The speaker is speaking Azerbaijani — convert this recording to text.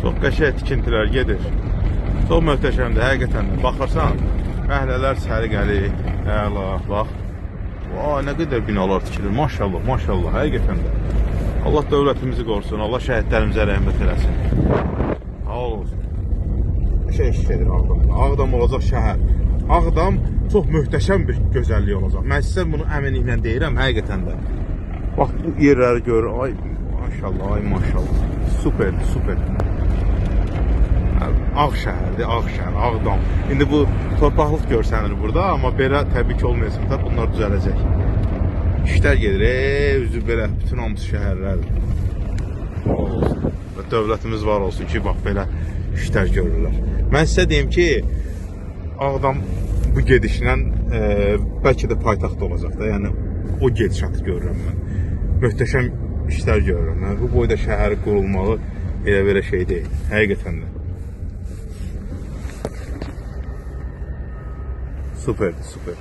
Çox qəşəng tikintilər gedir. Çox möhtəşəmdir, həqiqətən də. Baxırsan, məhəllələr səliqəli, əla, bax. Vay, nə qədər binalar tikilir. Maşallah, maşallah, həqiqətən də. Allah dövlətimizi qorusun, Allah şəhidlərimizə rəhmət eləsin. Halal olsun. Qəşəng iş gedir Ağdamda. Ağdam olacaq şəhər. Ağdam çox möhtəşəm bir gözəllik olacaq. Mən sizə bunu əminliklə deyirəm, həqiqətən də. Bax bu yerləri gör. Ay maşallah, ay maşallah. Super, super. Ağ şəhərdir, ağ şəhər, Ağdam. İndi bu torpaqlıq görsənir burada, amma belə təbii ki olmayacaq. Bunlar düzələcək. İşlər gedir, üzü belə bütün hamısı şəhərlərdir. Olsun. Və dövlətimiz var olsun ki, bax belə işlər görürlər. Mən sizə deyim ki, Ağdam bu gedişlə bəlkə də paytaxt olacaq da. Yəni o gedişatı görürəm mən. Möhtəşəm işlər görürəm. Yəni, bu boyda şəhəri qurulmağı elə belə şey deyil. Həqiqətən də. Super, super.